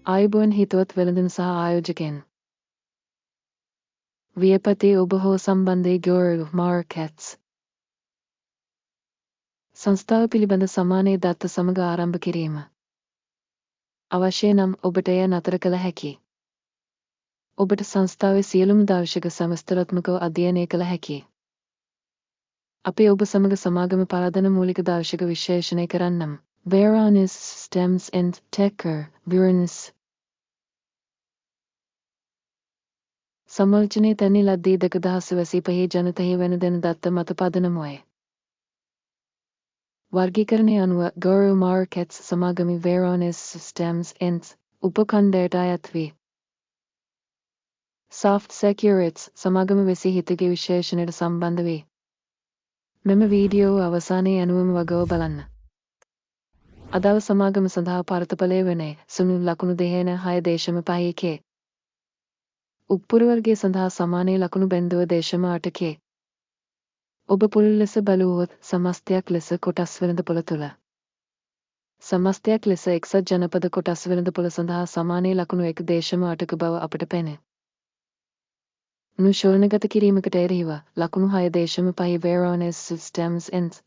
ආයුබෝවන් හිතවත් වෙළඳුන් සහ ආයෝජකයන්. වියපතේ ඔබ හෝ සම්බන්ධයේ ගෝරු මාර්කට්ස් සංස්ථාව පිළිබඳ සමානයේ දත්ත සමග ආරම්භ කිරීම. අවශ්‍ය නම් ඔබට එය නතර කළ හැකි. ඔබට සංස්ථාවේ සියලුම දර්ශක සමස්තරාත්මකව අධ්‍යයනය කළ හැකි. අපි ඔබ සමග සමාගම පරාදන මූලික දර්ශක විශ්ලේෂණය කරන්නම්. Varonis Systems and Ticker, Varonis. සමාලෝචනය තැනි ලද්දී 2025 ජනතහි වෙන දෙන දත්ත මත පදනම්වයි. වර්ගීකරණය අනුව ගෝරු මාර්කට්ස් සමාගමි Varonis Systems Inc. උපඛණ්ඩයට අයත් වී. Soft Securities සමාගම වෙසී හිතගේ විශ්ලේෂණයට සම්බන්ධ වේ. මෙම වීඩියෝ අවසානයේ අනුවම වගව බලන්න. අදාළ සමාගම සඳහා පරතපලය වනේ සුණු ලකුණු දෙහේන හය දේශම පහේ. උප්පුර වර්ගය සඳහා සමානයේ ලකුණු බිඳුව දේශම අටකේ. ඔබ පුළුල් ලෙස බැලුවොත් සමස්තයක් ලෙස කොටස් වෙළඳපොළ තුළ සමස්තයක් ලෙස එක්සත් ජනපද කොටස් වෙළඳපොළ සඳහා සමානයේ ලකුණු 1.8ක බව අපට පෙනේ. නුෂෝණගත කිරීමකට එරෙහිව ලකුණු 6.5 Varonis Systems Inc.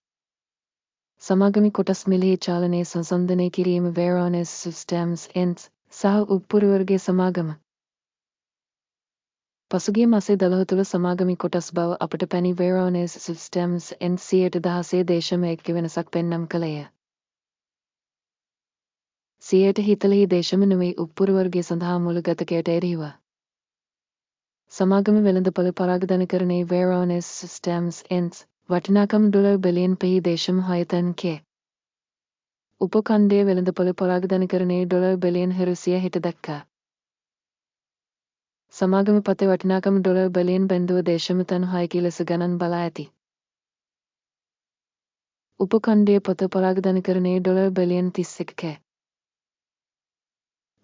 සමාගමි කොටස් මිලෙහි චාලනය සංසන්දනය කිරීම Varonis Systems Inc. සහ උප්පුර වර්ගයේ සමාගම. පසුගිය මාසේ 12 තුළ සමාගමි කොටස් බව අපට පැණි Varonis Systems Inc. 16.1 වෙනසක් පෙන්නම් කළේය. 40.9 උප්පුර වර්ගය සඳහා මුල ගතකයට එරෙහිව. සමාගම වෙළඳපොළ පරාගධනකරණයේ Varonis Systems Inc. වටිනාකම ඩොලර් බිලියන් 5.6 තැන් කේ. උපඛණ්ඩයේ වෙළඳපොළ පරාගධනකරණයේ ඩොලර් බිලියන් 400 දක්වා. සමාගම පතේ වටිනාකම ඩොලර් බිලියන් 0.36 ලෙස ගණන් බලා ඇති. උපඛණ්ඩයේ පොත පරාගධනකරණයේ ඩොලර් බිලියන් 31 කේ.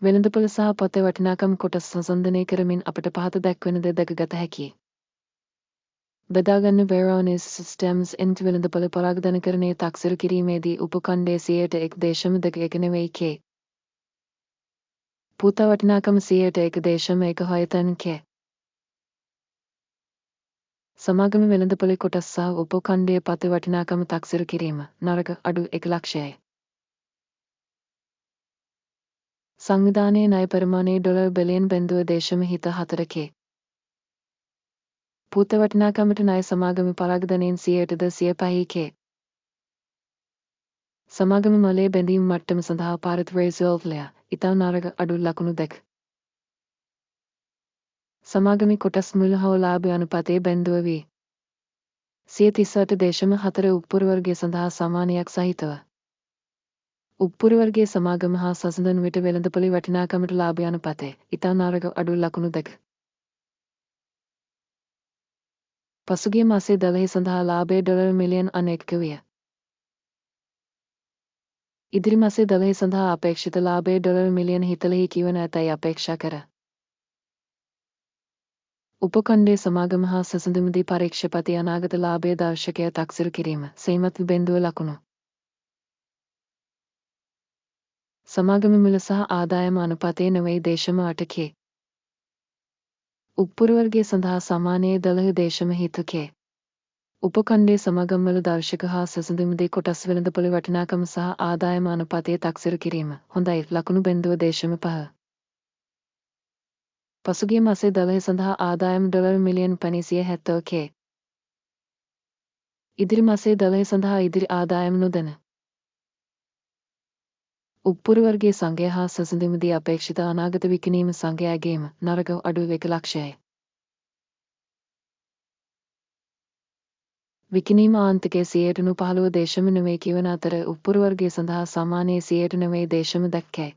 වෙළඳපොළ සහ පොතේ වටිනාකම කොටස් සංසන්දනය කරමින් අපට පහත දැක්වෙන දේ දැකගත හැකිය. බෙදාගන්න Varonis Systems Inc. වෙළඳපොළ පරාගධනකරණයේ තක්සේරු කිරීමේදී උපඛණ්ඩයේ 1.21 නෙවෙයි කේ. පූත වටිනාකම 1.16 තැන් කේ. සමාගම වෙළඳපොළේ කොටස් සහ උපඛණ්ඩයේ පතේ වටිනාකම තක්සේරු කිරීම නරක අඩු 1 ලක්ෂයයි. සංවිධානයේ ණය පරිමාණය ඩොලර් බිලියන් 0.74 කේ. පූත වටිනාකමට ණය සමාගම පරාගධනයෙන් 100ද 105 කේ. සමාගම මලයේ බැඳීම් මට්ටම සඳහා පාරිත රේසෝව්ලය ඉතා නරක අඩු ලකුණු 2. සමාගමේ කොටස් මුල හෝ ලාභ අනුපාතයේ බිඳුව වී. 38.4 උප්පුර වර්ගය සඳහා සමානයක් සහිතව. උප්පුර වර්ගයේ සමාගම හා සසඳන විට වෙළඳපොළේ වටිනාකමට ලාභ අනුපාතය ඉතා නරක අඩු ලකුණු 2. පසුගිය මාසේ 12 සඳහා ලාභය ඩොලර් මිලියන් 91 විය. ඉදිරි මාසේ 12 සඳහා අපේක්ෂිත ලාභය ඩොලර් මිලියන 40 කිවන ඇතැයි අපේක්ෂා කර. උපඛණ්ඩයේ සමාගම හා සසඳුමදී පරීක්ෂපති අනාගත ලාභය දර්ශකය තක්සේරු කිරීම සීමත් බිඳුව ලකුණු. සමාගම මුල සහ ආදායම අනුපාතය නෙවෙයි දේශම අටකේ. උප්පුර වර්ගය සඳහා සමානයේ 12.7 කේ. උපඛණ්ඩයේ සමාගම්වල දර්ශක හා සසඳුමදී කොටස් වෙළඳපොළ වටිනාකම සහ ආදායම අනුපාතය තක්සේරු කිරීම හොඳයි ලකුණු 0.5. පසුගිය මාසේ 12 සඳහා ආදායම ඩොලර් මිලියන් 570 කේ. ඉදිරි මාසේ 12 සඳහා ඉදිරි ආදායම නොදැන. උප්පුර වර්ගයේ සංඝය හා සසඳුමදී අපේක්ෂිත අනාගත විකිණීම සංඝයාගේම නරක අඩු 1 ලක්ෂයයි. විකිණීම ආන්තිකය 15.9 කියවන අතර උප්පුර වර්ගය සඳහා සමානයේ 9.2යි.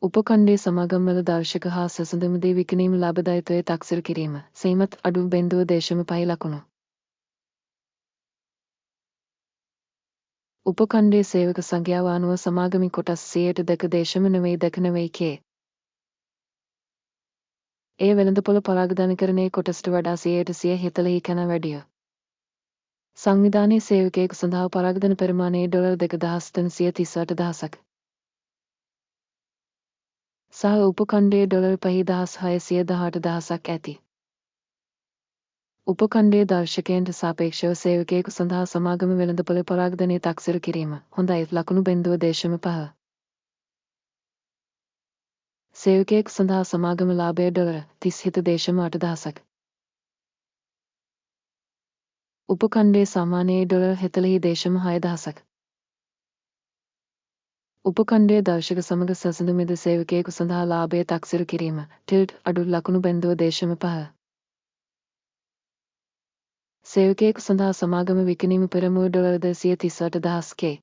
උපඛණ්ඩයේ සමාගම්වල දර්ශක හා සසඳුමදී විකිණීම ලාභදායීත්වය තක්සේරු කිරීම සීමත් අඩු 0.5 ලකුණු. උපඛණ්ඩයේ සේවක සංඛ්‍යාව අනුව සමාගමේ කොටස් 2.92 කේ. එය වෙළඳපොළ පරාගධනකරණයේ කොටසට වඩා 140 කන වැඩිය. සංවිධානයේ සේවකයෙකු සඳහා පරාගදන පරිමාණය ඩොලර් 2338 දහසක් සහ උපඛණ්ඩයේ ඩොලර් 5618 දහසක් ඇති. උපඛණ්ඩයේ දර්ශකයන්ට සාපේක්ෂව සේවකයෙකු සඳහා සමාගම වෙළඳපොළ පරාගදනය තක්සේරු කිරීම හොඳයි, ලකුණු 0.5. සේවකයෙකු සඳහා සමාගම ලාභය ඩොලර් 37.8 දහසක්. උපඛණ්ඩයේ සාමාන්‍යයේ ඩොලර් 40.6 දහසක්. උපඛණ්ඩයේ දර්ශක සමග සැසඳුමේද සේවකයෙකු සඳහා ලාභය තක්සේරු කිරීම ටිල්ඩ් අඩු ලකුණු 0.5. සේවකයෙකු සඳහා සමාගම විකිණීම පෙරමුව ඩොලර් 238 දහස් කේ.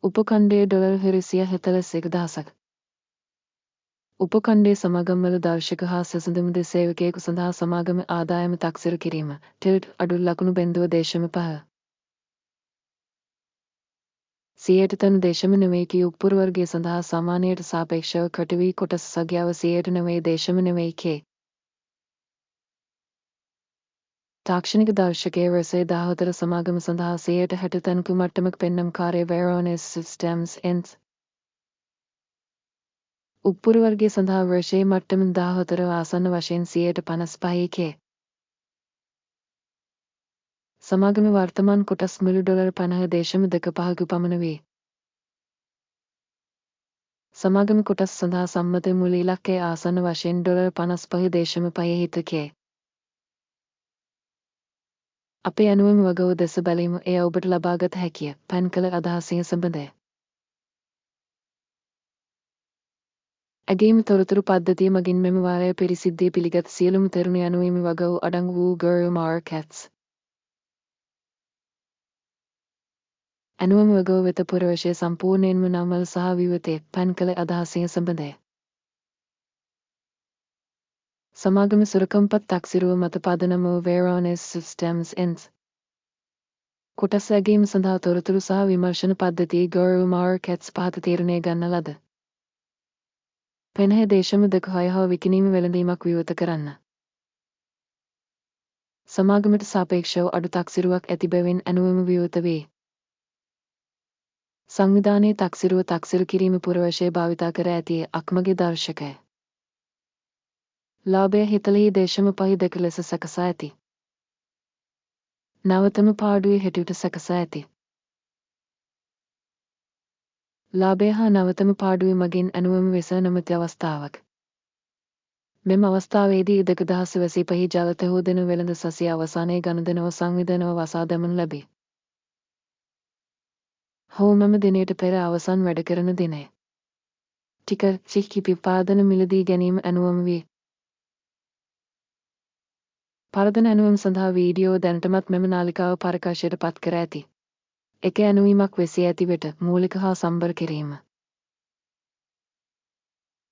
උපඛණ්ඩයේ ඩොලර් 141 දහසක්. උපඛණ්ඩයේ සමාගම්වල දර්ශක හා සැසඳුම්ද සේවකයෙකු සඳහා සමාගම ආදායම තක්සේරු කිරීම ටිල්ඩ් අඩු ලකුණු 0.5. 3.9 කී උප්පුර වර්ගය සඳහා සාමාන්‍යයට සාපේක්ෂව කට වී කොටස් සංඛ්‍යාව 9.9 කේ. තාක්ෂණික දර්ශකයේ වර්ෂයේ 14 සමාගම සඳහා 63% මට්ටමක පෙන්නුම්කාරය වෙරෝනිස් සිස්ටම්ස් ඉන්ස්. උප්පුර වර්ගය සඳහා වර්ෂයේ මට්ටම 14 ආසන්න වශයෙන් 55% කේ. සමාගම වර්තමාන කොටස් මුළු ඩොලර් 50.25ක පමණ වේ. සමාගම කොටස් සඳහා සම්මත මුල ඉලක්කය ආසන්න වශයෙන් ඩොලර් 55.5 හිතකේ. අපේ ඇනුවම වගව දෙස බැලීම එය ඔබට ලබාගත හැකිය. පැන් කළ අදහසින් සම්බන්ධය. ඇගීම තොරතුරු පද්ධතිය මගින් මෙම වාරය පිරිසිද්ධිය පිළිගත් සියලුම තෙරුණ යනුවෙමි වගව අඩංගු වූ ගරු මාර්කට්ස්. ඇනුවම වගව වෙත පුරවැසිය සම්පූර්ණයෙන්ම නම්වල සහ විවතේ පැන් කළ අදහසින් සම්බන්ධය. සමාගම සුරකම්පත් තක්සිරුව මත පදනම වූ වෙරෝනිස් සිස්ටම්ස් ඉන්ස්. කොටස් ඇගීම සඳහා තොරතුරු සහ විමර්ශන පද්ධතියේ ගරු මාර්කට්ස් පහත තීරණය ගන්න ලද. 50.26 හෝ විකිණීම වෙළඳීමක් විවෘත කරන්න. සමාගමට සාපේක්ෂව අඩු තක්සිරුවක් ඇති බැවින් ඇනුවම විවෘත වේ. සංවිධානයේ තක්සිරුව තක්සිරු කිරීම පුරවැසිය භාවිතා කර ඇති අක්මගේ දර්ශකය. ලාභය 40.52 ලෙස සකසා ඇති. නවතම පාඩුවේ හැටියට සකසා ඇති. ලාභය හා නවතම පාඩුව මගින් ඇනුවම වෙස නොමැති අවස්ථාවක්. මෙම අවස්ථාවේදී 2025 ජල තෙහෝදෙන වෙළඳ සසිය අවසානයේ ගනුදෙනුව සංවිධානව වසා දමනු ලැබේ. හෝ මෙම දිනයට පෙර අවසන් වැඩ කරන දිනය. ටික චික් පාදන මිලදී ගැනීම ඇනුවම වේ. පරදන ඇනුවම් සඳහා වීඩියෝ දැනටමත් මෙම නාලිකාව ප්‍රකාශයට පත් කර ඇති. එක ඇනුවීමක් වෙසී ඇති විට මූලික හා සම්බර කිරීම.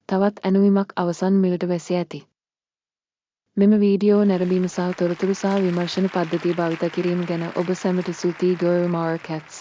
තවත් ඇනුවීමක් අවසන් මිලට වැසී ඇති. මෙම වීඩියෝ නැරඹීම සහ තොරතුරු සහ විමර්ශන පද්ධතිය භාවිත කිරීම ගැන ඔබ සැමට ස්තුතියි ගරු මාර්කට්ස්.